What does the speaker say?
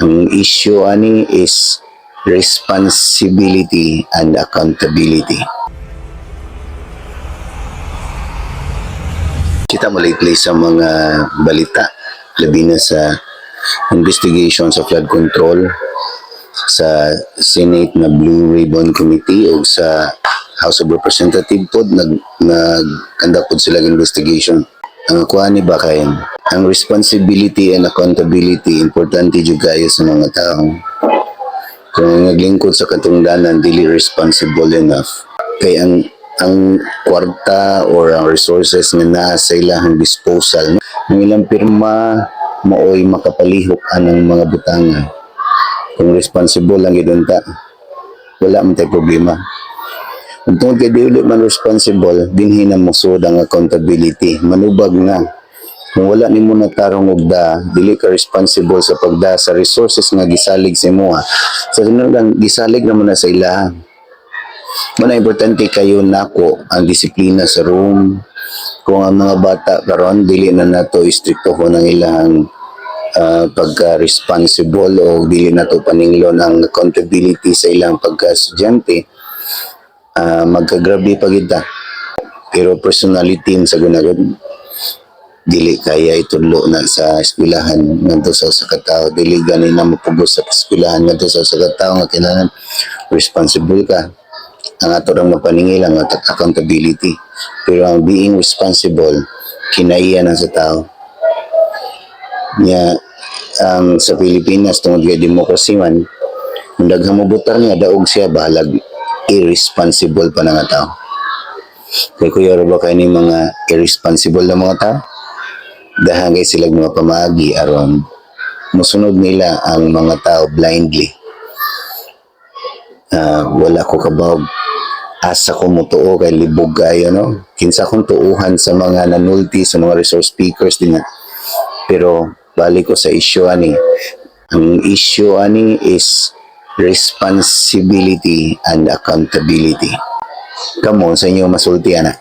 Ang issue ani is responsibility and accountability. Kita mo lately sa mga balita, labi na sa investigation sa flood control, sa Senate na Blue Ribbon Committee o sa House of Representative pod, nag pod sila ng investigation. Ang kuha ni ba kay ang responsibility and accountability, importante jud kayo sa mga tao. Kung ang naglingkod sa katungdanan dili responsible enough kay ang kwarta or ang resources nga naa sa ilahang disposal, ang ilang pirma maoy makapalihok anang mga butanga. Kung responsible lang gyud unta, wala man tay problema. Kung tungod kay dili man responsible, dinhi na mosud ang accountability, manubag na. Kung wala nimo natarong og da, dili ka responsible sa pagda sa resources nga gisalig sa imoha. Sa sunod lang, gisalig naman na sa ilaha. Muna importante kayo nako ang disiplina sa room. Kung ang mga bata karon dili na nato istrikto ang ilahang pagka-responsible o dili nato paninglon ang accountability sa ilang pagka-estudyante, magkagrabe pa kita. Pero personality sa gunagod, dili kaya itudlo na sa eskwelahan ngadto sa usa ka tawo. Dili gani na mapugos sa eskwelahan ngadto sa usa ka tawo nga kinahanglan responsible ka. Ang ato rang mapaningil ang accountability, pero ang being responsible, kinaiya na sa tao niya. Ang sa Pilipinas, tungod kay democracy man, kung daghang mobotar niya, daog siya, bahalag irresponsible pa na nga tao. Kay kuya ra ba kay ni mga irresponsible na mga tao, dahang kay sila mga pamaagi aron musunod nila ang mga tao blindly. Wala ko kabaw asa ko motuo kay libog kayo, no? Kinsa kong tuuhan sa mga nanulti, sa mga resource speakers din na. Pero balik ko sa issue ani. Ang issue ani is responsibility and accountability. Kamo sa inyo masulti ana.